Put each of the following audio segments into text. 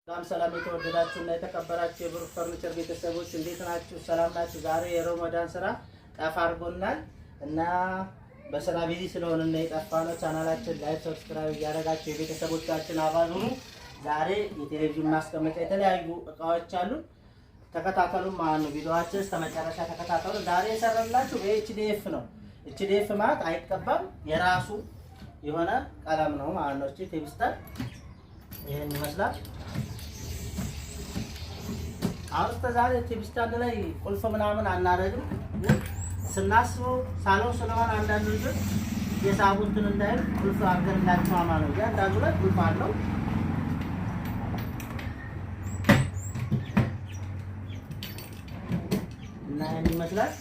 ሰላም ሰላም፣ የተወደዳችሁ እና የተከበራችሁ የብሩክ ፈርኒቸር ቤተሰቦች፣ እንዴት ናችሁ? ሰላም ናችሁ? ዛሬ የረመዳን ስራ ጠፋ አድርጎናል እና በስራ busy ስለሆነ ነው የጠፋነው። ቻናላችን like፣ subscribe እያደረጋችሁ የቤተሰቦቻችን አባል ሁኑ። ዛሬ የቴሌቪዥን ማስቀመጫ የተለያዩ እቃዎች አሉ። ተከታተሉ ማለት ነው። ቪዲዮዋችን እስከ መጨረሻ ተከታተሉ። ዛሬ የሰራላችሁ በ HDF ነው። HDF ማለት አይቀባም፣ የራሱ የሆነ ቀለም ነው ማለት ነው። እቺ TV stand ይሄን ይመስላል። አሁን እስከ ዛሬ TV stand ላይ ቁልፍ ምናምን አናደርግም፣ ግን ስናስበው ሳሎን ስለሆነ አንዳንድ ልጆች የሳቡ እንትን እንዳይል ቁልፍ አድርገንላቸዋል ማለት ነው። እያንዳንዱ ላይ ቁልፍ አለው። እና ይሄን ይመስላል።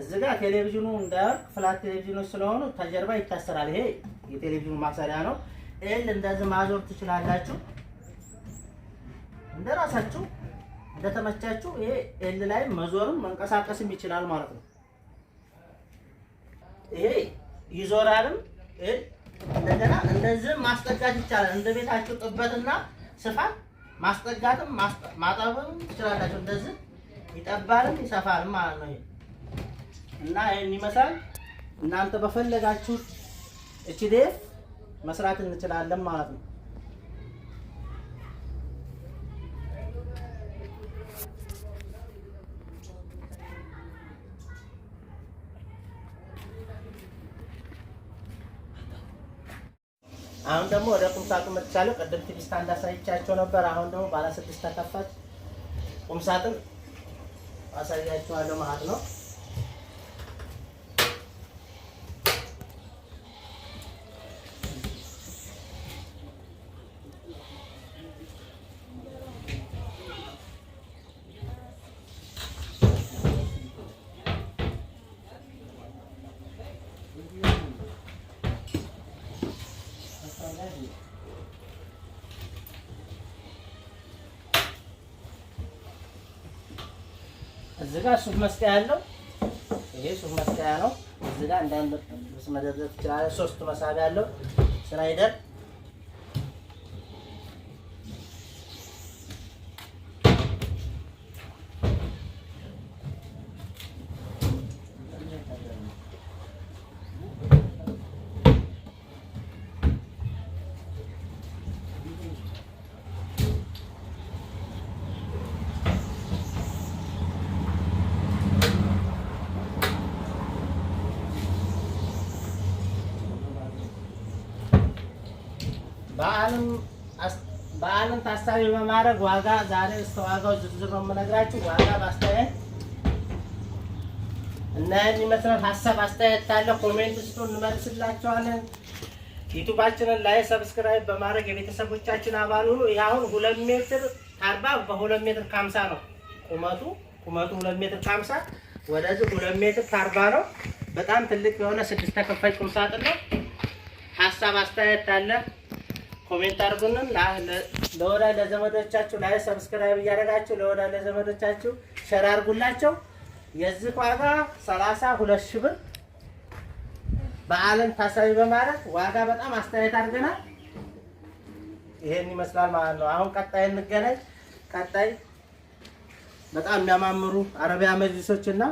እዚህ ጋር ቴሌቪዥኑ እንዳይወድቅ flat ቴሌቪዥኖች ስለሆኑ ተጀርባ ይታሰራል። ይሄ የቴሌቪዥኑ ማሰሪያ ነው። L እንደዚህ ማዞር ትችላላችሁ፣ እንደራሳችሁ እንደተመቻችሁ። ይሄ L ላይ መዞርም መንቀሳቀስም ይችላል ማለት ነው። ይሄ ይዞራልም፣ L እንደገና እንደዚህ ማስጠጋት ይቻላል። እንደ ቤታችሁ ጥበትና ስፋት ማስጠጋትም ማጠብም ትችላላችሁ። እንደዚህ ይጠባልም ይሰፋልም ማለት ነው። ይሄ እና ይሄን ይመስላል። እናንተ በፈለጋችሁት HDF መስራት እንችላለን ማለት ነው። አሁን ደግሞ ወደ ቁም ሳጥን መጥቻለሁ። ቅድም TV stand አሳይቻቸው ነበር። አሁን ደግሞ ባለ ስድስት ተከፋች ቁም ሳጥን አሳያችኋለሁ ማለት ነው። እዚህ ጋር ሱፍ መስቀያ ያለው፣ ይሄ ሱፍ መስቀያ ነው። እዚህ ጋር አንዳንድ ልብስ መደርደር ትችላለህ። ሶስት መሳቢያ ያለው slider። በዓልን ታሳቢ በማድረግ ዋጋ ዛሬ እስከ ዋጋው ዝርዝር ነው የምነግራችሁ። ዋጋ በአስተያየት እና ይህን ይመስላል። ሀሳብ አስተያየት ካለ comment ስጡ፣ እንመልስላችኋለን። ዩቱባችንን like subscribe በማድረግ የቤተሰቦቻችን አባል ሁኑ። ይህ አሁን 2 ሜትር ከ40 በ2 ሜትር ከ50 ነው ቁመቱ። ቁመቱ 2 ሜትር ከ50፣ ወደዚህ 2 ሜትር ከ40 ነው። በጣም ትልቅ የሆነ ስድስት ተከፋይ ቁም ሳጥን ነው። ሀሳብ አስተያየት ካለ comment አድርጉልን። ለወዳጅ ለዘመዶቻችሁ like subscribe እያደረጋችሁ ለወዳጅ ለዘመዶቻችሁ share አድርጉላቸው። የዚህ ዋጋ 32 ሺህ ብር፣ በዓልን ታሳቢ በማድረግ ዋጋ በጣም አስተያየት አድርገናል። ይሄን ይመስላል ማለት ነው። አሁን ቀጣይ እንገናኝ። ቀጣይ በጣም የሚያማምሩ አረቢያ መጅሊሶች እና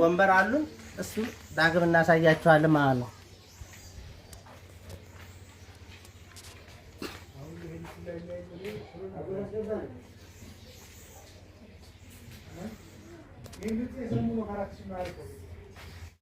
ወንበር አሉ። እሱ ዳግም እናሳያቸዋለን ማለት ነው።